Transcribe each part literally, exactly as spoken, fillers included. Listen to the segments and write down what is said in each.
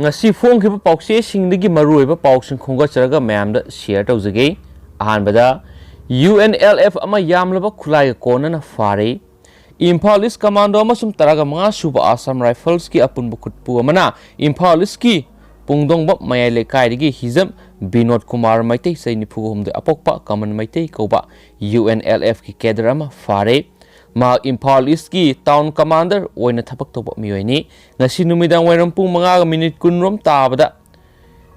ꯉꯁꯤ ꯐꯣꯡꯈꯤꯕ ꯄꯥꯎꯆꯦꯁꯤꯡꯗꯒꯤ ꯃꯔꯨꯑꯣꯏꯕ ꯄꯥꯎꯁꯤꯡ ꯈꯣꯝꯒꯠꯆꯔꯒ ꯃꯌꯥꯝꯗ ꯁꯤꯌꯔ ꯇꯧꯖꯒꯦ꯫ ꯑꯍꯥꯟꯕꯗ, ꯌꯨ ꯑꯦꯟ ꯑꯦꯜ ꯑꯦꯐ ꯑꯃ ꯌꯥꯝꯂꯕ ꯈꯨꯠꯂꯥꯏꯒ ꯀꯣꯟꯅꯅ ꯐꯥꯔꯦ꯫ ꯏꯝꯐꯥꯜ ꯏꯁ ꯀꯃꯥꯟꯗꯣ ꯑꯃꯁꯨꯡ ꯇꯔꯥꯒ ꯃꯉꯥ ꯁꯨꯕ ꯑꯁꯥꯝ ꯔꯥꯏꯐꯜꯁꯀꯤ ꯑꯄꯨꯟꯕ ꯈꯨꯠꯄꯨ ꯑꯃꯅ ꯏꯝꯐꯥꯜ ꯏꯁꯀꯤ ꯄꯨꯡꯗꯣꯡꯕꯝ ꯃꯌꯥꯏ ꯂꯩꯀꯥꯏꯗꯒꯤ ꯍꯤꯖꯝ ꯕꯤꯅꯣꯗ ꯀꯨꯃꯥꯔ ꯃꯩꯇꯩ ꯆꯍꯤ ꯅꯤꯐꯨꯒ ꯍꯨꯝꯗꯣꯏ ꯑꯄꯣꯛꯄ ꯀꯃꯟ ꯃꯩꯇꯩ ꯀꯧꯕ ꯌꯨ ꯑꯦꯟ ꯑꯦꯜ ꯑꯦꯐꯀꯤ ꯀꯦꯗꯔ ꯑꯃ ꯐꯥꯔꯦ꯫ ꯃꯍꯥꯛ ꯏꯝꯐꯥꯜ ꯏꯁꯀꯤ ꯇꯥꯎꯟ ꯀꯃꯥꯟꯗꯔ ꯑꯣꯏꯅ ꯊꯕꯛ ꯇꯧꯕ ꯃꯤꯑꯣꯏꯅꯤ꯫ ꯉꯁꯤ ꯅꯨꯃꯤꯗꯥꯡ ꯋꯥꯏꯔꯝ ꯄꯨꯡ ꯃꯉꯥꯒ ꯃꯤꯅꯤꯠ ꯀꯨꯟꯔꯣꯝ ꯇꯥꯕꯗ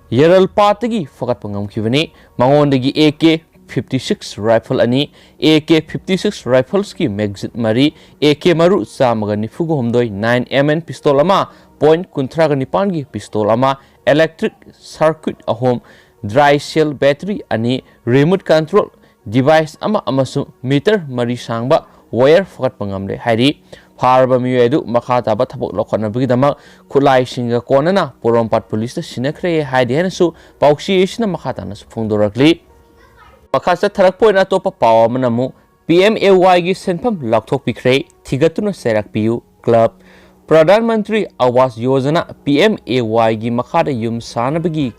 ꯌꯦꯔꯜꯄꯥꯠꯇꯒꯤ ꯐꯒꯠꯄ ꯉꯝꯈꯤꯕꯅꯤ꯫ ꯃꯉꯣꯟꯗꯒꯤ A K fifty six rifle ꯑꯅꯤ, ꯑꯦ ꯀꯦ ꯐꯤꯐꯇꯤ ꯁꯤꯛꯁ ꯔꯥꯏꯐꯜꯁꯀꯤ ꯃꯦꯒꯖꯤꯟ ꯃꯔꯤ, ꯑꯦ ꯀꯦ ꯃꯔꯨ ꯆꯥꯝꯃꯒ ꯅꯤꯐꯨꯒ ꯍꯨꯝꯗꯣꯏ, ꯅꯥꯏꯟ ꯑꯦꯝ ꯑꯦꯟ ꯄꯤꯁꯇꯣꯜ ꯑꯃ, ꯄꯣꯏꯟꯠ ꯀꯨꯟꯊ꯭ꯔꯥꯒ ꯅꯤꯄꯥꯟꯒꯤ ꯄꯤꯁꯇꯣꯜ ꯑꯃ, ꯏꯂꯦꯛꯇ꯭ꯔꯤꯛ ꯁꯔꯀ꯭ꯌꯨꯠ ꯑꯍꯨꯝ, ꯗ꯭ꯔꯥꯏ ꯁꯦꯜ ꯕꯦꯇꯔꯤ ꯑꯅꯤ, ꯔꯤꯃꯣꯠ ꯀꯟꯇ꯭ꯔꯣꯜ ꯗꯤꯚꯥꯏꯁ ꯑꯃ ꯑꯃꯁꯨꯡ ꯃꯤꯇꯔ ꯃꯔꯤ ꯁꯥꯡꯕ ꯋꯥꯌꯔ ꯐꯒꯠꯄ ꯉꯝꯂꯦ ꯍꯥꯏꯔꯤ꯫ ꯐꯥꯔꯕ ꯃꯤꯑꯣꯏ ꯑꯗꯨ ꯃꯈꯥ ꯇꯥꯕ ꯊꯕꯛ ꯂꯧꯈꯠꯅꯕꯒꯤꯗꯃꯛ ꯈꯨꯠꯂꯥꯏꯁꯤꯡꯒ ꯀꯣꯟꯅꯅ ꯄꯣꯔꯣꯝꯄꯥꯠ ꯄꯨꯂꯤꯁꯇ ꯁꯤꯟꯅꯈ꯭ꯔꯦ ꯍꯥꯏꯔꯤ ꯍꯥꯏꯅꯁꯨ ꯄꯥꯎꯆꯦ ꯑꯁꯤꯅ ꯃꯈꯥ ꯇꯥꯅꯁꯨ ꯐꯣꯡꯗꯣꯔꯛꯂꯤ꯫ ꯃꯈꯥ ꯆꯠꯊꯔꯛꯄ ꯑꯣꯏꯅ ꯑꯇꯣꯞꯄ ꯄꯥꯎ ꯑꯃꯅ ꯑꯃꯨꯛ ꯄꯤ ꯑꯦꯝ ꯑꯦ ꯋꯥꯏꯒꯤ ꯁꯦꯟꯐꯝ ꯂꯥꯎꯊꯣꯛꯄꯤꯈ꯭ꯔꯦ, ꯊꯤꯒꯠꯇꯨꯅ ꯆꯩꯔꯥꯛ ꯄꯤꯌꯨ꯫ Club. Pradhan Mantri Awas Yojana, P M A ꯋꯥꯏꯒꯤ ꯃꯈꯥꯗ ꯌꯨꯝ ꯁꯥꯅꯕꯒꯤ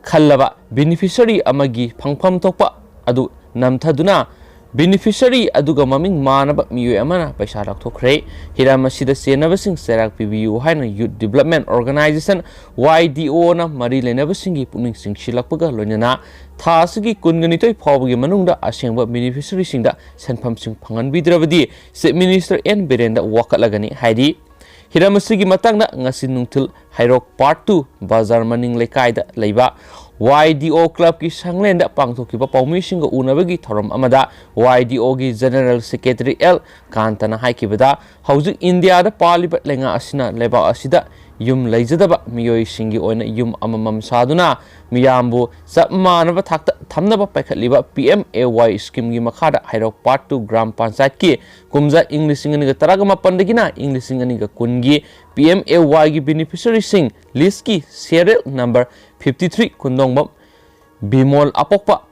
ꯈꯜꯂꯕ ꯕꯦꯅꯤꯐꯤꯁꯔꯤ ꯑꯃꯒꯤ ꯐꯪꯐꯝ ꯊꯣꯛꯄ ꯑꯗꯨ ꯅꯝꯊꯗꯨꯅ ꯕꯦꯅꯤꯐꯤꯁꯔꯤ ꯑꯗꯨꯒ ꯃꯃꯤꯡ ꯃꯥꯟꯅꯕ ꯃꯤꯑꯣꯏ ꯑꯃꯅ ꯄꯩꯁꯥ ꯂꯧꯊꯣꯛꯈ꯭ꯔꯦ꯫ ꯍꯤꯔꯝ ꯑꯁꯤꯗ ꯆꯦꯟꯅꯕꯁꯤꯡ ꯆꯩꯔꯥꯛ ꯄꯤꯕꯤꯌꯨ ꯍꯥꯏꯅ ꯌꯨꯠ ꯗꯤꯕꯦꯂꯞꯃꯦꯟ ꯑꯣꯔꯒꯅꯥꯏꯖꯦꯁꯟ, ꯋꯥꯏ ꯗꯤ ꯑꯣꯅ ꯃꯔꯤ ꯂꯩꯅꯕꯁꯤꯡꯒꯤ ꯄꯨꯛꯅꯤꯡ ꯆꯤꯡꯁꯤꯜꯂꯛꯄꯒ ꯂꯣꯏꯅꯅ ꯊꯥ ꯑꯁꯤꯒꯤ ꯀꯨꯟꯒ ꯅꯤꯊꯣꯏ ꯐꯥꯎꯕꯒꯤ ꯃꯅꯨꯡꯗ ꯑꯁꯦꯡꯕ ꯕꯦꯅꯤꯐꯤꯁꯔꯤꯁꯤꯡꯗ ꯁꯦꯟꯐꯝꯁꯤꯡ ꯐꯪꯍꯟꯕꯤꯗ꯭ꯔꯕꯗꯤ ꯆꯤꯐ ꯃꯤꯅꯤꯁꯇꯔ ꯑꯦꯟ ꯕꯤꯔꯦꯟꯗ ꯋꯥꯀꯠꯂꯒꯅꯤ ꯍꯥꯏꯔꯤ꯫ ꯍꯤꯔꯝ ꯑꯁꯤꯒꯤ ꯃꯇꯥꯡꯗ ꯉꯁꯤ ꯅꯨꯡꯊꯤꯜ ꯍꯩꯔꯣꯛ ꯄꯥꯔꯠ ꯇꯨ ꯕꯖꯥꯔ ꯃꯅꯤꯡ ꯂꯩꯀꯥꯏꯗ ꯂꯩꯕ ꯋꯥꯏ ꯗꯤ ꯑꯣ ꯀ꯭ꯂꯕꯀꯤ ꯁꯪꯂꯦꯟꯗ ꯄꯥꯡꯊꯣꯛꯈꯤꯕ ꯄꯥꯎꯃꯤꯁꯤꯡꯒ ꯎꯅꯕꯒꯤ ꯊꯧꯔꯝ ꯑꯃꯗ ꯋꯥꯏ ꯗꯤ ꯑꯣꯒꯤ ꯖꯦꯅꯔꯦꯜ ꯁꯦꯀ꯭ꯔꯦꯇꯔꯤ ꯑꯦꯜ ꯀꯥꯟꯇꯅ ꯍꯥꯏꯈꯤꯕꯗ, ꯍꯧꯖꯤꯛ ꯏꯟꯗꯤꯌꯥꯗ ꯄꯥꯜꯂꯤꯕ ꯂꯩꯉꯥꯛ ꯑꯁꯤꯅ ꯂꯩꯕꯥꯛ ꯑꯁꯤꯗ ꯌꯨꯝ ꯂꯩꯖꯗꯕ ꯃꯤꯑꯣꯏꯁꯤꯡꯒꯤ ꯑꯣꯏꯅ ꯌꯨꯝ ꯑꯃꯃꯝ ꯁꯥꯗꯨꯅ ꯃꯤꯌꯥꯝꯕꯨ ꯆꯞ ꯃꯥꯟꯅꯕ ꯊꯥꯛꯇ ꯊꯝꯅꯕ ꯄꯥꯏꯈꯠꯂꯤꯕ ꯄꯤ ꯑꯦꯝ ꯑꯦ ꯋꯥꯏ ꯁ꯭ꯀꯤꯝꯒꯤ ꯃꯈꯥꯗ ꯍꯩꯔꯣꯛ ꯄꯥꯔꯠ ꯇꯨ ꯒ꯭ꯔꯥꯝ ꯄꯟꯆꯥꯌꯠꯀꯤ ꯀꯨꯝꯖꯥ ꯏꯪ ꯂꯤꯁꯤꯡ ꯑꯅꯤꯒ ꯇꯔꯥꯒ ꯃꯥꯄꯟꯗꯒꯤꯅ ꯏꯪ ꯂꯤꯁꯤꯡ ꯑꯅꯤꯒ ꯀꯨꯟꯒꯤ ꯄꯤ ꯑꯦꯝ ꯑꯦ ꯋꯥꯏꯒꯤ ꯕꯦꯅꯤꯐꯤꯁꯔꯤꯁꯤꯡ ꯂꯤꯁꯀꯤ ꯁꯦꯔꯤꯌꯦꯜ ꯅꯝꯕꯔ ꯐꯤꯐꯇꯤ ꯊ꯭ꯔꯤ ꯀꯨꯟꯗꯣꯡꯕꯝ ꯕꯤꯃꯣꯜ ꯑꯄꯣꯛꯄ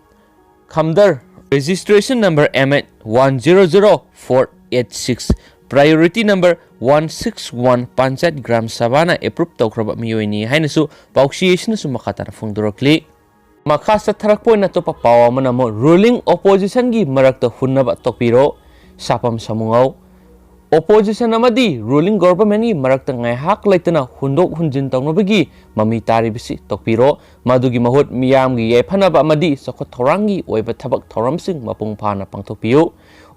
ꯈꯝꯗꯔ, registration number M H one zero zero four eight six, priority number one six one panchayat gram ꯁꯚꯥꯅ ꯑꯦꯄ꯭ꯔꯨꯞ ꯇꯧꯈ꯭ꯔꯕ ꯃꯤꯑꯣꯏꯅꯤ ꯍꯥꯏꯅꯁꯨ ꯄꯥꯎꯆꯦ ꯑꯁꯤꯅꯁꯨ ꯃꯈꯥ ꯇꯥꯅ ꯐꯣꯡꯗꯣꯔꯛꯂꯤ꯫ ꯃꯈꯥ ꯆꯠꯊꯔꯛꯄ ꯑꯣꯏꯅ ꯑꯇꯣꯞꯄ ꯄꯥꯎ ꯑꯃꯅ ꯑꯃꯨꯛ ꯔꯨꯂꯤꯡ ꯑꯣꯄꯣꯖꯤꯁꯟꯒꯤ ꯃꯔꯛꯇ ꯍꯨꯟꯅꯕ ꯇꯣꯛꯄꯤꯔꯣ, ꯁꯥꯄꯝ ꯁꯥꯃꯨꯉꯧ꯫ ꯑꯣꯄꯣꯖꯤꯁꯟ ꯑꯃꯗꯤ ꯔꯨꯂꯤꯡ ꯒꯣꯚꯔꯟꯃꯦꯟꯠꯀꯤ ꯃꯔꯛꯇ ꯉꯥꯏꯍꯥꯛ ꯂꯩꯇꯅ ꯍꯨꯟꯗꯣꯛ ꯍꯨꯟꯖꯤꯟ ꯇꯧꯅꯕꯒꯤ ꯃꯃꯤ ꯇꯥꯔꯤꯕꯁꯤ ꯇꯣꯛꯄꯤꯔꯣ꯫ ꯃꯗꯨꯒꯤ ꯃꯍꯨꯠ ꯃꯤꯌꯥꯝꯒꯤ ꯌꯥꯏꯐꯅꯕ ꯑꯃꯗꯤ ꯆꯥꯎꯈꯠ ꯊꯧꯔꯥꯡꯒꯤ ꯑꯣꯏꯕ ꯊꯕꯛ ꯊꯧꯔꯝꯁꯤꯡ ꯃꯄꯨꯡ ꯐꯥꯅ ꯄꯥꯡꯊꯣꯛꯄꯤꯌꯨ꯫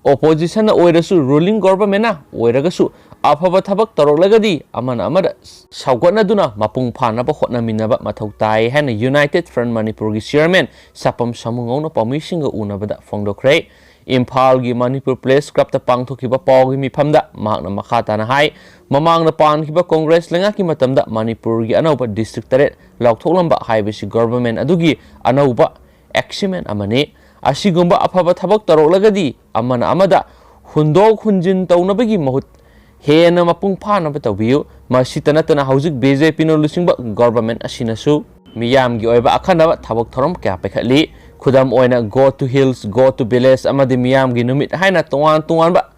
ꯑꯣꯄꯣꯖꯤꯁꯟꯅ ꯑꯣꯏꯔꯁꯨ, ꯔꯨꯂꯤꯡ ꯒꯣꯚꯔꯟꯃꯦꯟꯠꯅ ꯑꯣꯏꯔꯒꯁꯨ, ꯑꯐꯕ ꯊꯕꯛ ꯇꯧꯔꯛꯂꯒꯗꯤ ꯑꯃꯅ ꯑꯃꯗ ꯁꯧꯒꯠꯅꯗꯨꯅ ꯃꯄꯨꯡ ꯐꯥꯅꯕ ꯍꯣꯠꯅꯃꯤꯟꯅꯕ ꯃꯊꯧ ꯇꯥꯏ ꯍꯥꯏꯅ ꯌꯨꯅꯥꯏꯇꯦꯗ ꯐ꯭ꯔꯟꯠ ꯃꯅꯤꯄꯨꯔꯒꯤ ꯆꯤꯌꯔꯃꯦꯟ ꯁꯥꯄꯝ ꯁꯥꯃꯨꯉꯧꯅ ꯄꯥꯎꯃꯤꯁꯤꯡꯒ ꯎꯅꯕꯗ ꯐꯣꯡꯗꯣꯛꯈ꯭ꯔꯦ꯫ ꯏꯝꯐꯥꯜꯒꯤ ꯃꯅꯤꯄꯨꯔ ꯄ꯭ꯔꯦꯁ ꯀ꯭ꯂꯕꯇ ꯄꯥꯡꯊꯣꯛꯈꯤꯕ ꯄꯥꯎꯒꯤ ꯃꯤꯐꯝꯗ ꯃꯍꯥꯛꯅ ꯃꯈꯥ ꯇꯥꯅ ꯍꯥꯏ, ꯃꯃꯥꯡꯗ ꯄꯥꯟꯈꯤꯕ ꯀꯣꯡꯒ꯭ꯔꯦꯁ ꯂꯩꯉꯥꯛꯀꯤ ꯃꯇꯝꯗ ꯃꯅꯤꯄꯨꯔꯒꯤ ꯑꯅꯧꯕ ꯗꯤꯁꯇ꯭ꯔꯤꯛ ꯇꯔꯦꯠ ꯂꯥꯎꯊꯣꯛꯂꯝꯕ ꯍꯥꯏꯕꯁꯤ ꯒꯣꯚꯔꯟꯃꯦꯟꯠ ꯑꯗꯨꯒꯤ ꯑꯅꯧꯕ ꯑꯦꯆꯤꯞꯃꯦꯟꯠ ꯑꯃꯅꯤ꯫ ꯑꯁꯤꯒꯨꯝꯕ ꯑꯐꯕ ꯊꯕꯛ ꯇꯧꯔꯛꯂꯒꯗꯤ ꯑꯃꯅ ꯑꯃꯗ ꯍꯨꯟꯗꯣꯛ ꯍꯨꯟꯖꯤꯟ ꯇꯧꯅꯕꯒꯤ ꯃꯍꯨꯠ ꯍꯦꯟꯅ ꯃꯄꯨꯡ ꯐꯥꯅꯕ ꯇꯧꯕꯤꯌꯨ꯫ ꯃꯁꯤꯇ ꯅꯠꯇꯅ ꯍꯧꯖꯤꯛ ꯕꯤ ꯖꯦ ꯄꯤꯅ ꯂꯨꯆꯤꯡꯕ ꯒꯣꯚꯔꯟꯃꯦꯟꯠ ꯑꯁꯤꯅꯁꯨ ꯃꯤꯌꯥꯝꯒꯤ ꯑꯣꯏꯕ ꯑꯈꯟꯅꯕ ꯊꯕꯛ ꯊꯧꯔꯝ ꯀꯌꯥ ꯄꯥꯏꯈꯠꯂꯤ꯫ ꯈꯨꯗꯝ ꯑꯣꯏꯅ Go to Hills, Go to Village ꯑꯃꯗꯤ ꯃꯤꯌꯥꯝꯒꯤ ꯅꯨꯃꯤꯠ ꯍꯥꯏꯅ ꯇꯣꯉꯥꯟ ꯇꯣꯉꯥꯟꯕ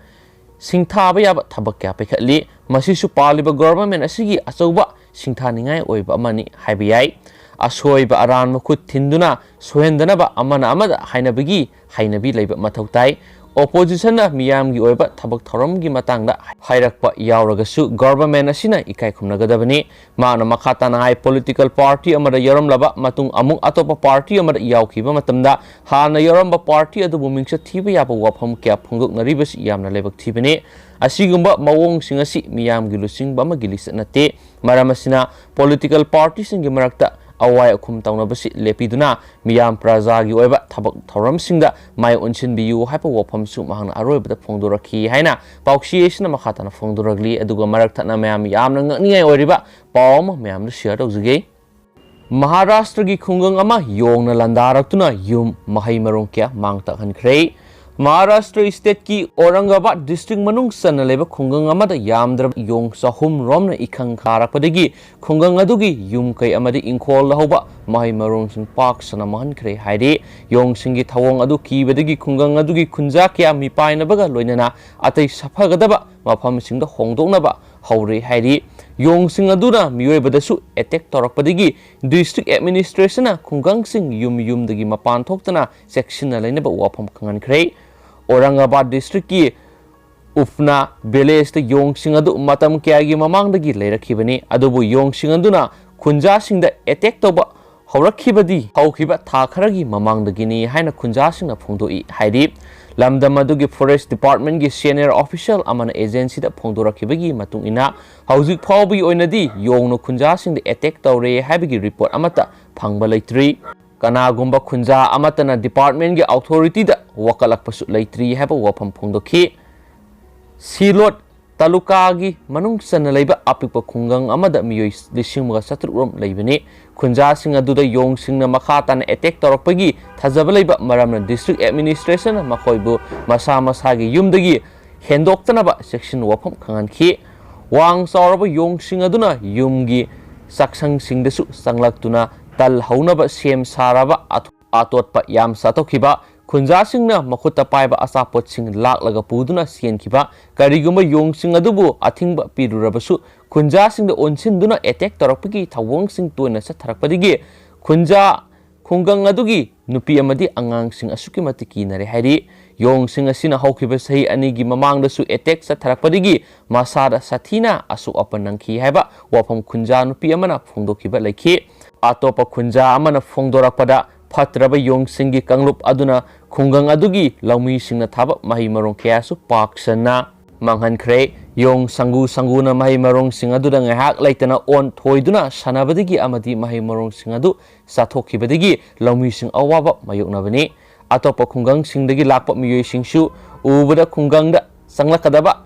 ꯁꯤꯡꯊꯥꯕ ꯌꯥꯕ ꯊꯕꯛ ꯀꯌꯥ ꯄꯥꯏꯈꯠꯂꯤ꯫ ꯃꯁꯤꯁꯨ ꯄꯥꯜꯂꯤꯕ ꯒꯣꯚꯔꯟꯃꯦꯟꯠ ꯑꯁꯤꯒꯤ ꯑꯆꯧꯕ ꯁꯤꯡꯊꯥꯅꯤꯡꯉꯥꯏ ꯑꯣꯏꯕ ꯑꯃꯅꯤ ꯍꯥꯏꯕ ꯌꯥꯏ꯫ ꯑꯁꯣꯏꯕ ꯑꯔꯥꯟꯕ ꯈꯨꯠ ꯊꯤꯟꯗꯨꯅ ꯁꯣꯏꯍꯟꯗꯅꯕ ꯑꯃꯅ ꯑꯃꯗ ꯍꯥꯏꯅꯕꯒꯤ ꯍꯩꯅꯕꯤ ꯂꯩꯕ ꯃꯊꯧ ꯇꯥꯏ꯫ ꯑꯣꯄꯣꯖꯤꯁꯟꯅ ꯃꯤꯌꯥꯝꯒꯤ ꯑꯣꯏꯕ ꯊꯕꯛ ꯊꯧꯔꯝꯒꯤ ꯃꯇꯥꯡꯗ ꯍꯥꯏꯔꯛꯄ ꯌꯥꯎꯔꯒꯁꯨ ꯒꯣꯚꯔꯟꯃꯦꯟꯠ ꯑꯁꯤꯅ ꯏꯀꯥꯏ ꯈꯨꯝꯅꯒꯗꯕꯅꯤ꯫ ꯃꯍꯥꯛꯅ ꯃꯈꯥ ꯇꯥꯅ ꯍꯥꯏ, ꯄꯣꯂꯤꯇꯤꯀꯦꯜ ꯄꯥꯔꯇꯤ ꯑꯃꯗ ꯌꯥꯎꯔꯝꯂꯕ ꯃꯇꯨꯡ ꯑꯃꯨꯛ ꯑꯇꯣꯞꯄ ꯄꯥꯔꯇꯤ ꯑꯃꯗ ꯌꯥꯎꯈꯤꯕ ꯃꯇꯝꯗ ꯍꯥꯟꯅ ꯌꯥꯎꯔꯝꯕ ꯄꯥꯔꯇꯤ ꯑꯗꯨꯕꯨ ꯃꯤꯡꯆꯠ ꯊꯤꯕ ꯌꯥꯕ ꯋꯥꯐꯝ ꯀꯌꯥ ꯐꯣꯡꯗꯣꯛꯅꯔꯤꯕꯁꯤ ꯌꯥꯝꯅ ꯂꯥꯏꯕꯛ ꯊꯤꯕꯅꯤ꯫ ꯑꯁꯤꯒꯨꯝꯕ ꯃꯑꯣꯡꯁꯤꯡ ꯑꯁꯤ ꯃꯤꯌꯥꯝꯒꯤ ꯂꯨꯆꯤꯡꯕ ꯑꯃꯒꯤ ꯂꯤꯆꯠ ꯅꯠꯇꯦ꯫ ꯃꯔꯝ ꯑꯁꯤꯅ ꯄꯣꯂꯤꯇꯤꯀꯦꯜ ꯄꯥꯔꯇꯤꯁꯤꯡꯒꯤ ꯃꯔꯛꯇ ꯑꯋꯥꯏ ꯑꯈꯨꯝ ꯇꯧꯅꯕꯁꯤ ꯂꯦꯞꯄꯤꯗꯨꯅ ꯃꯤꯌꯥꯝ ꯄ꯭ꯔꯖꯥꯒꯤ ꯑꯣꯏꯕ ꯊꯕꯛ ꯊꯧꯔꯝꯁꯤꯡꯗ ꯃꯥꯏ ꯑꯣꯟꯁꯤꯟꯕꯤꯌꯨ ꯍꯥꯏꯕ ꯋꯥꯐꯝꯁꯨ ꯃꯍꯥꯛꯅ ꯑꯔꯣꯏꯕꯗ ꯐꯣꯡꯗꯣꯔꯛꯈꯤ ꯍꯥꯏꯅ ꯄꯥꯎꯆꯦ ꯑꯁꯤꯅ ꯃꯈꯥ ꯇꯥꯅ ꯐꯣꯡꯗꯣꯔꯛꯂꯤ꯫ ꯑꯗꯨꯒ ꯃꯔꯛ ꯊꯠꯅ ꯃꯌꯥꯝ ꯌꯥꯝꯅ ꯉꯛꯅꯤꯡꯉꯥꯏ ꯑꯣꯏꯔꯤꯕ ꯄꯥꯎ ꯑꯃ ꯃꯌꯥꯝꯗ ꯁꯤꯌꯔ ꯇꯧꯖꯒꯦ꯫ ꯃꯍꯥꯔꯥꯁꯇ꯭ꯔꯒꯤ ꯈꯨꯡꯒꯪ ꯑꯃ ꯌꯣꯡꯅ ꯂꯥꯟꯗꯥꯔꯛꯇꯨꯅ ꯌꯨꯝ ꯃꯍꯩ ꯃꯔꯣꯡ ꯀꯌꯥ ꯃꯥꯡ ꯇꯥꯛꯍꯟꯈ꯭ꯔꯦ꯫ ꯃꯍꯥꯔꯥꯁꯇ꯭ꯔ stateꯀꯤ ꯑꯧꯔꯪꯒꯥꯕꯥꯗ district ꯃꯅꯨꯡ ꯆꯟꯅ ꯂꯩꯕ ꯈꯨꯡꯒꯪ ꯑꯃꯗ ꯌꯥꯝꯗ꯭ꯔꯕ ꯌꯣꯡ ꯆꯍꯨꯝ ꯔꯣꯝꯅ ꯏꯈꯪ ꯈꯥꯔꯛꯄꯗꯒꯤ ꯈꯨꯡꯒꯪ ꯑꯗꯨꯒꯤ ꯌꯨꯝ ꯀꯩ ꯑꯃꯗꯤ ꯏꯪꯈꯣꯜꯗ ꯍꯧꯕ ꯃꯍꯩ ꯃꯔꯣꯡꯁꯤꯡ ꯄꯥꯛ ꯁꯟꯅ ꯃꯥꯡꯍꯟꯈ꯭ꯔꯦ ꯍꯥꯏꯔꯤ꯫ ꯌꯣꯡꯁꯤꯡꯒꯤ ꯊꯧꯑꯣꯡ ꯑꯗꯨ ꯀꯤꯕꯗꯒꯤ ꯈꯨꯡꯒꯪ ꯑꯗꯨꯒꯤ ꯈꯨꯟꯖꯥ ꯀꯌꯥ ꯃꯤꯄꯥꯏꯅꯕꯒ ꯂꯣꯏꯅꯅ ꯑꯇꯩ ꯁꯥꯐꯒꯗꯕ ꯃꯐꯝꯁꯤꯡꯗ ꯍꯣꯡꯗꯣꯛꯅꯕ ꯍꯧꯔꯦ ꯍꯥꯏꯔꯤ꯫ ꯌꯣꯡꯁꯤꯡ ꯑꯗꯨꯅ ꯃꯤꯑꯣꯏꯕꯗꯁꯨ attack ꯇꯧꯔꯛꯄꯗꯒꯤ district administrationꯅ ꯈꯨꯡꯒꯪꯁꯤꯡ ꯌꯨꯝ ꯌꯨꯝꯗꯒꯤ ꯃꯄꯥꯟ ꯊꯣꯛꯇꯅ ꯆꯦꯛꯁꯤꯟꯅ ꯂꯩꯅꯕ ꯋꯥꯐꯝ ꯈꯪꯍꯟꯈ꯭ꯔꯦ꯫ ꯑꯧꯔꯪꯒꯥꯕꯥꯗ districtꯀꯤ ꯎꯐꯅꯥ villageꯇ ꯌꯣꯡꯁꯤꯡ ꯑꯗꯨ ꯃꯇꯝ ꯀꯌꯥꯒꯤ ꯃꯃꯥꯡꯗꯒꯤ ꯂꯩꯔꯛꯈꯤꯕꯅꯤ, ꯑꯗꯨꯕꯨ ꯌꯣꯡꯁꯤꯡ ꯑꯗꯨꯅ ꯈꯨꯟꯖꯥꯁꯤꯡꯗ attack ꯇꯧꯕ ꯍꯧꯔꯛꯈꯤꯕꯗꯤ ꯍꯧꯈꯤꯕ ꯊꯥ ꯈꯔꯒꯤ ꯃꯃꯥꯡꯗꯒꯤꯅꯤ ꯍꯥꯏꯅ ꯈꯨꯟꯖꯥꯁꯤꯡꯅ ꯐꯣꯡꯗꯣꯛꯏ ꯍꯥꯏꯔꯤ꯫ ꯂꯝꯗꯝ ꯑꯗꯨꯒꯤ forest departmentꯀꯤ senior official ꯑꯃꯅ agencyꯗ ꯐꯣꯡꯗꯣꯔꯛꯈꯤꯕꯒꯤ ꯃꯇꯨꯡ ꯏꯟꯅ, ꯍꯧꯖꯤꯛ ꯐꯥꯎꯕꯒꯤ ꯑꯣꯏꯅꯗꯤ ꯌꯣꯡꯅ ꯈꯨꯟꯖꯥꯁꯤꯡꯗ attack ꯇꯧꯔꯦ ꯍꯥꯏꯕꯒꯤ report ꯑꯃꯠꯇ ꯐꯪꯕ ꯂꯩꯇ꯭ꯔꯤ꯫ ꯀꯅꯥꯒꯨꯝꯕ ꯈꯨꯟꯖꯥ ꯑꯃꯠꯇꯅ departmentꯀꯤ authorityꯗ ꯋꯥꯀꯠꯂꯛꯄꯁꯨ ꯂꯩꯇ꯭ꯔꯤ ꯍꯥꯏꯕ ꯋꯥꯐꯝ ꯐꯣꯡꯗꯣꯛꯈꯤ꯫ ꯁꯤꯂꯣꯠ ꯇꯥꯂꯨꯀꯥꯒꯤ ꯃꯅꯨꯡ ꯆꯟꯅ ꯂꯩꯕ ꯑꯄꯤꯛꯄ ꯈꯨꯡꯒꯪ ꯑꯃꯗ ꯃꯤꯑꯣꯏ ꯂꯤꯁꯤꯡ ꯑꯃꯒ ꯆꯥꯇ꯭ꯔꯨꯛ ꯔꯣꯝ ꯂꯩꯕꯅꯤ꯫ ꯈꯨꯟꯖꯥꯁꯤꯡ ꯑꯗꯨꯗ ꯌꯣꯡꯁꯤꯡꯅ ꯃꯈꯥ ꯇꯥꯅ attack ꯇꯧꯔꯛꯄꯒꯤ ꯊꯥꯖꯕ ꯂꯩꯕ ꯃꯔꯝꯅ district administrationꯅ ꯃꯈꯣꯏꯕꯨ ꯃꯁꯥ ꯃꯁꯥꯒꯤ ꯌꯨꯝꯗꯒꯤ ꯍꯦꯟꯗꯣꯛꯇꯅꯕ ꯆꯦꯛꯁꯤꯟ ꯋꯥꯐꯝ ꯈꯪꯍꯟꯈꯤ꯫ ꯋꯥꯡ ꯆꯥꯎꯔꯕ ꯌꯣꯡꯁꯤꯡ ꯑꯗꯨꯅ ꯌꯨꯝꯒꯤ ꯆꯥꯛꯁꯪꯁꯤꯡꯗꯁꯨ ꯆꯪꯂꯛꯇꯨꯅ ꯇꯜ ꯍꯧꯅꯕ ꯁꯦꯝ ꯁꯥꯔꯕ ꯑꯇꯣꯞ-, ꯑꯇꯣꯠꯄ ꯌꯥꯝ ꯆꯥꯊꯣꯛꯈꯤꯕ꯫ ꯈꯨꯟꯖꯥꯁꯤꯡꯅ ꯃꯈꯨꯠꯇ ꯄꯥꯏꯕ ꯑꯆꯥꯄꯣꯠꯁꯤꯡ ꯂꯥꯛꯂꯒ ꯄꯨꯗꯨꯅ ꯆꯦꯟꯈꯤꯕ꯫ ꯀꯔꯤꯒꯨꯝꯕ ꯌꯣꯡꯁꯤꯡ ꯑꯗꯨꯕꯨ ꯑꯊꯤꯡꯕ ꯄꯤꯔꯨꯔꯕꯁꯨ, ꯈꯨꯟꯖꯥꯁꯤꯡꯗ ꯑꯣꯟꯁꯤꯟꯗꯨꯅ attack ꯇꯧꯔꯛꯄꯒꯤ ꯊꯧꯑꯣꯡꯁꯤꯡ ꯇꯣꯏꯅ ꯆꯠꯊꯔꯛꯄꯗꯒꯤ ꯈꯨꯟꯖꯥ ꯈꯨꯡꯒꯪ ꯑꯗꯨꯒꯤ ꯅꯨꯄꯤ ꯑꯃꯗꯤ ꯑꯉꯥꯡꯁꯤꯡ ꯑꯁꯨꯛꯀꯤ ꯃꯇꯤꯛ ꯀꯤꯅꯔꯦ ꯍꯥꯏꯔꯤ꯫ ꯌꯣꯡꯁꯤꯡ ꯑꯁꯤꯅ ꯍꯧꯈꯤꯕ ꯆꯍꯤ ꯑꯅꯤꯒꯤ ꯃꯃꯥꯡꯗꯁꯨ attack ꯆꯠꯊꯔꯛꯄꯗꯒꯤ ꯃꯁꯥꯗ ꯁꯥꯊꯤꯅ ꯑꯁꯣꯛ ꯑꯄꯟ ꯅꯪꯈꯤ ꯍꯥꯏꯕ ꯋꯥꯐꯝ ꯈꯨꯟꯖꯥ ꯅꯨꯄꯤ ꯑꯃꯅ ꯐꯣꯡꯗꯣꯛꯈꯤꯕ ꯂꯩꯈꯤ꯫ ꯑꯇꯣꯞꯄ ꯈꯨꯟꯖꯥ ꯑꯃꯅ ꯐꯣꯡꯗꯣꯔꯛꯄꯗ, ꯐꯠꯇ꯭ꯔꯕ ꯌꯣꯡꯁꯤꯡꯒꯤ ꯀꯥꯡꯂꯨꯞ ꯑꯗꯨꯅ ꯈꯨꯡꯒꯪ ꯑꯗꯨꯒꯤ ꯂꯧꯃꯤꯁꯤꯡꯅ ꯊꯥꯕ ꯃꯍꯩ ꯃꯔꯣꯡ ꯀꯌꯥꯁꯨ ꯄꯥꯛ ꯁꯟꯅ ꯃꯥꯡꯍꯟꯈ꯭ꯔꯦ꯫ ꯌꯣꯡ ꯁꯪꯒꯨ ꯁꯪꯒꯨꯅ ꯃꯍꯩ ꯃꯔꯣꯡꯁꯤꯡ ꯑꯗꯨꯗ ꯉꯥꯏꯍꯥꯛ ꯂꯩꯇꯅ ꯑꯣꯟ ꯊꯣꯏꯗꯨꯅ ꯁꯥꯟꯅꯕꯗꯒꯤ ꯑꯃꯗꯤ ꯃꯍꯩ ꯃꯔꯣꯡꯁꯤꯡ ꯑꯗꯨ ꯆꯥꯊꯣꯛꯈꯤꯕꯗꯒꯤ ꯂꯧꯃꯤꯁꯤꯡ ꯑꯋꯥꯕ ꯃꯥꯌꯣꯛꯅꯕꯅꯤ꯫ ꯑꯇꯣꯞꯄ ꯈꯨꯡꯒꯪꯁꯤꯡꯗꯒꯤ ꯂꯥꯛꯄ ꯃꯤꯑꯣꯏꯁꯤꯡꯁꯨ ꯎꯕꯗ ꯈꯨꯡꯒꯪꯗ ꯆꯪꯂꯛꯀꯗꯕ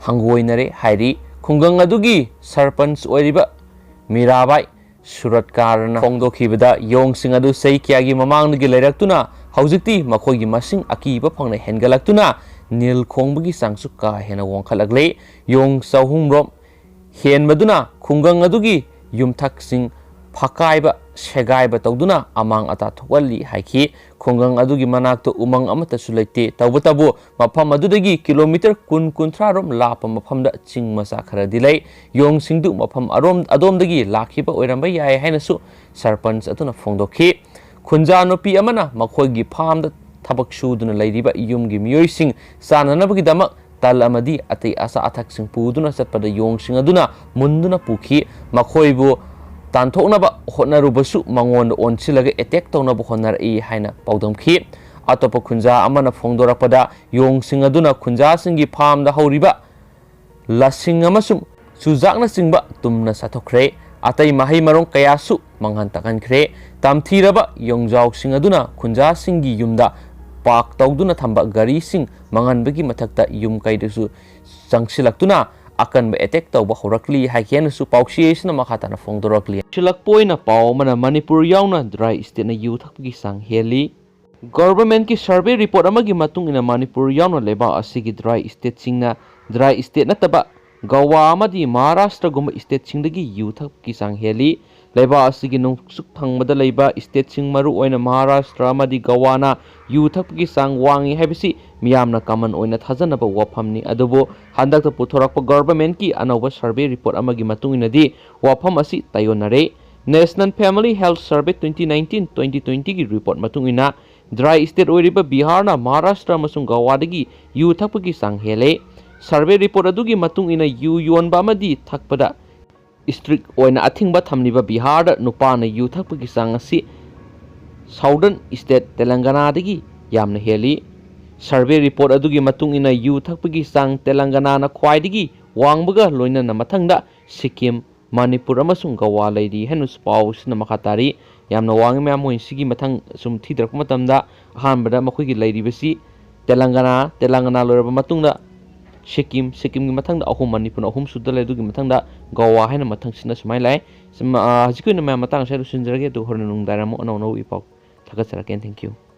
ꯍꯪꯒꯣꯏꯅꯔꯦ ꯍꯥꯏꯔꯤ꯫ ꯈꯨꯡꯒꯪ ꯑꯗꯨꯒꯤ ꯁꯔꯄꯟꯆ ꯑꯣꯏꯔꯤꯕ ꯃꯤꯔꯥꯕꯥꯏ ꯁꯨꯔꯠꯀꯥꯔꯅ ꯐꯣꯡꯗꯣꯛꯈꯤꯕꯗ, ꯌꯣꯡꯁꯤꯡ ꯑꯗꯨ ꯆꯍꯤ ꯀꯌꯥꯒꯤ ꯃꯃꯥꯡꯗꯒꯤ ꯂꯩꯔꯛꯇꯨꯅ ꯍꯧꯖꯤꯛꯇꯤ ꯃꯈꯣꯏꯒꯤ ꯃꯁꯤꯡ ꯑꯀꯤꯕ ꯐꯪꯅ ꯍꯦꯟꯒꯠꯂꯛꯇꯨꯅ ꯅꯤꯜ ꯈꯣꯡꯕꯒꯤ ꯆꯥꯡꯁꯨ ꯀꯥ ꯍꯦꯟꯅ ꯋꯥꯡꯈꯠꯂꯛꯂꯦ꯫ ꯌꯣꯡ ꯆꯍꯨꯝꯔꯣꯝ ꯍꯦꯟꯕꯗꯨꯅ ꯈꯨꯡꯒꯪ ꯑꯗꯨꯒꯤ ꯌꯨꯝꯊꯛꯁꯤꯡ ꯐꯀꯥꯏꯕ ꯁꯦꯒꯥꯏꯕ ꯇꯧꯗꯨꯅ ꯑꯃꯥꯡ ꯑꯇꯥ ꯊꯣꯛꯍꯜꯂꯤ ꯍꯥꯏꯈꯤ꯫ ꯈꯨꯡꯒꯪ ꯑꯗꯨꯒꯤ ꯃꯅꯥꯛꯇ ꯎꯃꯪ ꯑꯃꯠꯇꯁꯨ ꯂꯩꯇꯦ꯫ ꯇꯧꯕꯇꯕꯨ ꯃꯐꯝ ꯑꯗꯨꯗꯒꯤ ꯀꯤꯂꯣꯃꯤꯇꯔ ꯀꯨꯟ ꯀꯨꯟꯊ꯭ꯔꯥ ꯔꯣꯝ ꯂꯥꯞꯄ ꯃꯐꯝꯗ ꯆꯤꯡ ꯃꯆꯥ ꯈꯔꯗꯤ ꯂꯩ꯫ ꯌꯣꯡꯁꯤꯡꯗꯨ ꯃꯐꯝ ꯑꯔꯣꯝ-, ꯑꯗꯣꯝꯗꯒꯤ ꯂꯥꯛꯈꯤꯕ ꯑꯣꯏꯔꯝꯕ ꯌꯥꯏ ꯍꯥꯏꯅꯁꯨ ꯁꯔꯄꯟꯆ ꯑꯗꯨꯅ ꯐꯣꯡꯗꯣꯛꯈꯤ꯫ ꯈꯨꯟꯖꯥ ꯅꯨꯄꯤ ꯑꯃꯅ ꯃꯈꯣꯏꯒꯤ ꯐꯥꯔꯝꯗ ꯊꯕꯛ ꯁꯨꯗꯨꯅ ꯂꯩꯔꯤꯕ ꯌꯨꯝꯒꯤ ꯃꯤꯑꯣꯏꯁꯤꯡ ꯆꯥꯅꯅꯕꯒꯤꯗꯃꯛ ꯇꯜ ꯑꯃꯗꯤ ꯑꯇꯩ ꯑꯆꯥ ꯑꯊꯛꯁꯤꯡ ꯄꯨꯗꯨꯅ ꯆꯠꯄꯗ ꯌꯣꯡꯁꯤꯡ ꯑꯗꯨꯅ ꯃꯨꯟꯗꯨꯅ ꯄꯨꯈꯤ꯫ ꯃꯈꯣꯏꯕꯨ ꯇꯥꯟꯊꯣꯛꯅꯕ ꯍꯣꯠꯅꯔꯨꯕꯁꯨ ꯃꯉꯣꯟꯗ ꯑꯣꯟꯁꯤꯜꯂꯒ ꯑꯦꯇꯦꯛ ꯇꯧꯅꯕ ꯍꯣꯠꯅꯔꯛꯏ ꯍꯥꯏꯅ ꯄꯥꯎꯗꯝꯈꯤ꯫ ꯑꯇꯣꯞꯄ ꯈꯨꯟꯖꯥ ꯑꯃꯅ ꯐꯣꯡꯗꯣꯔꯛꯄꯗ, ꯌꯣꯡꯁꯤꯡ ꯑꯗꯨꯅ ꯈꯨꯟꯖꯥꯁꯤꯡꯒꯤ ꯐꯥꯔꯝꯗ ꯍꯧꯔꯤꯕ ꯂꯁꯤꯡ ꯑꯃꯁꯨꯡ ꯆꯨꯖꯥꯛꯅꯆꯤꯡꯕ ꯇꯨꯝꯅ ꯆꯥꯊꯣꯛꯈ꯭ꯔꯦ꯫ ꯑꯇꯩ ꯃꯍꯩ ꯃꯔꯣꯡ ꯀꯌꯥꯁꯨ ꯃꯥꯡꯍꯟ ꯇꯥꯛꯍꯟꯈ꯭ꯔꯦ꯫ ꯇꯝꯊꯤꯔꯕ ꯌꯣꯡꯖꯥꯎꯁꯤꯡ ꯑꯗꯨꯅ ꯈꯨꯟꯖꯥꯁꯤꯡꯒꯤ ꯌꯨꯝꯗ ꯄꯥꯔꯛ ꯇꯧꯗꯨꯅ ꯊꯝꯕ ꯒꯥꯔꯤꯁꯤꯡ ꯃꯥꯡꯍꯟꯕꯒꯤ ꯃꯊꯛꯇ ꯌꯨꯝ ꯀꯩꯗꯁꯨ ꯆꯪꯁꯤꯜꯂꯛꯇꯨꯅ ꯑꯀꯟꯕ ꯑꯦꯇꯦꯛ ꯇꯧꯕ ꯍꯧꯔꯛꯂꯤ ꯍꯥꯏꯈꯤ ꯍꯥꯏꯅꯁꯨ ꯄꯥꯎꯆꯦ ꯑꯁꯤꯅ ꯃꯈꯥ ꯇꯥꯅ ꯐꯣꯡꯗꯣꯔꯛꯂꯤ꯫ ꯁꯤꯜꯂꯛꯄ ꯑꯣꯏꯅ ꯄꯥꯎ ꯑꯃꯅ ꯃꯅꯤꯄꯨꯔ ꯌꯥꯎꯅ ꯗ꯭ꯔꯥꯏ ꯁ꯭ꯇꯦꯠꯅ ꯌꯨ ꯊꯛꯄꯒꯤ ꯆꯥꯡ ꯍꯦꯜꯂꯤ꯫ ꯒꯣꯚꯔꯟꯃꯦꯟꯠꯀꯤ ꯁꯔꯚꯦ ꯔꯤꯄꯣꯔꯠ ꯑꯃꯒꯤ ꯃꯇꯨꯡ ꯏꯟꯅ ꯃꯅꯤꯄꯨꯔ ꯌꯥꯎꯅ ꯂꯩꯕꯥꯛ ꯑꯁꯤꯒꯤ ꯗ꯭ꯔꯥꯏ ꯁ꯭ꯇꯦꯠꯁꯤꯡꯅ ꯗ꯭ꯔꯥꯏ ꯁ꯭ꯇꯦꯠ ꯅꯠꯇꯕ ꯒꯋꯥ ꯑꯃꯗꯤ ꯃꯍꯥꯔꯥꯁꯇ꯭ꯔꯒꯨꯝꯕ ꯁ꯭ꯇꯦꯠꯁꯤꯡꯗꯒꯤ ꯌꯨ ꯊꯛꯄꯒꯤ ꯆꯥꯡ ꯍꯦꯜꯂꯤ꯫ ꯂꯩꯕꯥꯛ ꯑꯁꯤꯒꯤ ꯅꯣꯡꯆꯨꯞ ꯊꯪꯕꯗ ꯂꯩꯕ ꯁ꯭ꯇꯦꯠꯁꯤꯡ, ꯃꯔꯨꯑꯣꯏꯅ ꯃꯍꯥꯔꯥꯁꯇ꯭ꯔ ꯑꯃꯗꯤ ꯒꯋꯥꯅ ꯌꯨ ꯊꯛꯄꯒꯤ ꯆꯥꯡ ꯋꯥꯡꯏ ꯍꯥꯏꯕꯁꯤ ꯃꯤꯌꯥꯝꯅ ꯀꯃꯟ ꯑꯣꯏꯅ ꯊꯥꯖꯅꯕ ꯋꯥꯐꯝꯅꯤ꯫ ꯑꯗꯨꯕꯨ ꯍꯟꯗꯛꯇ ꯄꯨꯊꯣꯔꯛꯄ ꯒꯣꯚꯔꯟꯃꯦꯟꯠꯀꯤ ꯑꯅꯧꯕ ꯁꯔꯚꯦ ꯔꯤꯄꯣꯔꯠ ꯑꯃꯒꯤ ꯃꯇꯨꯡ ꯏꯟꯅꯗꯤ ꯋꯥꯐꯝ ꯑꯁꯤ ꯇꯥꯏꯑꯣꯟꯅꯔꯦ꯫ National Family Health Survey twenty nineteen twenty twenty ꯒꯤ ꯔꯤꯄꯣꯔꯠ ꯃꯇꯨꯡ ꯏꯟꯅ, ꯗ꯭ꯔꯥꯏ ꯁ꯭ꯇꯦꯠ ꯑꯣꯏꯔꯤꯕ ꯕꯤꯍꯥꯔꯅ ꯃꯍꯥꯔꯥꯁꯇ꯭ꯔ ꯑꯃꯁꯨꯡ ꯒꯋꯥꯗꯒꯤ ꯌꯨ ꯊꯛꯄꯒꯤ ꯆꯥꯡ ꯍꯦꯜꯂꯦ꯫ ꯁꯔꯚꯦ ꯔꯤꯄꯣꯔꯠ ꯑꯗꯨꯒꯤ ꯃꯇꯨꯡ ꯏꯟꯅ, ꯌꯨ ꯌꯣꯟꯕ ꯑꯃꯗꯤ ꯊꯛꯄꯗ ꯁ꯭ꯇ꯭ꯔꯤꯛ ꯑꯣꯏꯅ ꯑꯊꯤꯡꯕ ꯊꯝꯂꯤꯕ ꯕꯤꯍꯥꯔꯗ ꯅꯨꯄꯥꯅ ꯌꯨ ꯊꯛꯄꯒꯤ ꯆꯥꯡ ꯑꯁꯤ ꯁꯥꯎꯗꯔꯟ ꯁ꯭ꯇꯦꯠ ꯇꯦꯂꯪꯒꯅꯥꯗꯒꯤ ꯌꯥꯝꯅ ꯍꯦꯜꯂꯤ꯫ ꯁꯔꯚꯦ ꯔꯤꯄꯣꯔꯠ ꯑꯗꯨꯒꯤ ꯃꯇꯨꯡ ꯏꯟꯅ, ꯌꯨ ꯊꯛꯄꯒꯤ ꯆꯥꯡ ꯇꯦꯂꯪꯒꯅꯥꯅ ꯈ꯭ꯋꯥꯏꯗꯒꯤ ꯋꯥꯡꯕꯒ ꯂꯣꯏꯅꯅ ꯃꯊꯪꯗ ꯁꯤꯛꯀꯤꯝ, ꯃꯅꯤꯄꯨꯔ ꯑꯃꯁꯨꯡ ꯒꯋꯥ ꯂꯩꯔꯤ ꯍꯥꯏꯅꯁꯨ ꯄꯥꯎ ꯑꯁꯤꯅ ꯃꯈꯥ ꯇꯥꯔꯤ꯫ ꯌꯥꯝꯅ ꯋꯥꯡꯉꯤ ꯃꯌꯥꯝ, ꯃꯣꯏ ꯁꯤꯒꯤ ꯃꯊꯪ ꯁꯨꯝ ꯊꯤꯗꯔꯛꯄ ꯃꯇꯝꯗ ꯑꯍꯥꯟꯕꯗ ꯃꯈꯣꯏꯒꯤ ꯂꯩꯔꯤꯕꯁꯤ ꯇꯦꯂꯪꯒꯅꯥ, ꯇꯦꯂꯪꯒꯅꯥ ꯂꯣꯏꯔꯕ ꯃꯇꯨꯡꯗ ꯁꯤꯛꯀꯤꯝ, ꯁꯤꯛꯀꯤꯝꯒꯤ ꯃꯊꯪꯗ ꯑꯍꯨꯝ, ꯃꯅꯤꯄꯨꯔꯅ ꯑꯍꯨꯝ ꯁꯨꯗ ꯂꯩ, ꯑꯗꯨꯒꯤ ꯃꯊꯪꯗ ꯒꯋꯥ ꯍꯥꯏꯅ ꯃꯊꯪꯁꯤꯅ ꯁꯨꯃꯥꯏꯅ ꯂꯥꯛꯑꯦ꯫ ꯁꯨꯝ, ꯑ, ꯍꯧꯖꯤꯛꯀꯤ ꯑꯣꯏꯅ ꯃꯌꯥꯝ ꯃꯇꯥꯡ ꯑꯁꯤꯗ ꯂꯣꯏꯁꯤꯟꯖꯔꯒꯦ, ꯑꯗꯨ ꯍꯣꯔꯦꯟ ꯅꯨꯡꯗꯥꯡ ꯑꯃꯨꯛ ꯑꯅꯧ ꯑꯅꯧꯕ ꯏ ꯄꯥꯎ ꯊꯥꯒꯠꯆꯔꯛꯀꯦ꯫ Thank you꯫